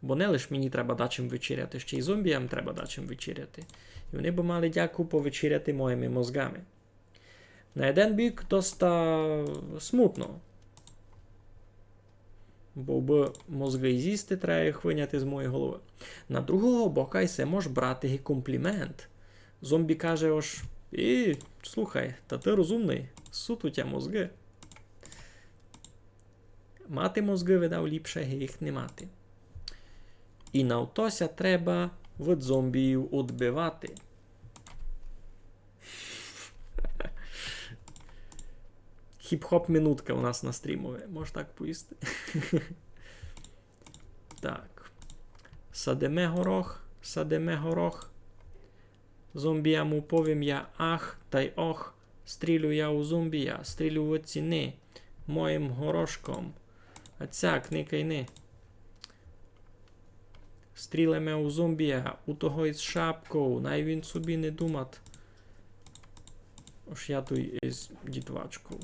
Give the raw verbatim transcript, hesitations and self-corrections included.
Бо не лиш мені треба дачим вечеряти, ще й зомбіям треба дачим вечеряти. І вони бы мали дяку повечеряти моїми мозгами. На єден бік доста смутно. Бо бы мозги й зїсти, треба їх выняти з моєї головы. На другого бока й се мож брати ги комплімент. Зомбі каже: ож: «І, слухай, та ты розумный, сут у тя мозги». Мати мозги, видав, ліпше ги їх не мати. І на то ся треба від зомбіїв одбивати. Хіп-хоп минутка у нас на стрімови, мож так повісти. Так. Садиме горох, садиме горох. Зомбіям уповім я ах тай ох. Стрілю я у зомбія, стрілю в ціни моїм горошком. А цяк, никай ни. Стрілиме у зомбія, у того із шапков, най він собі не думат, ож я туй із дітвачков.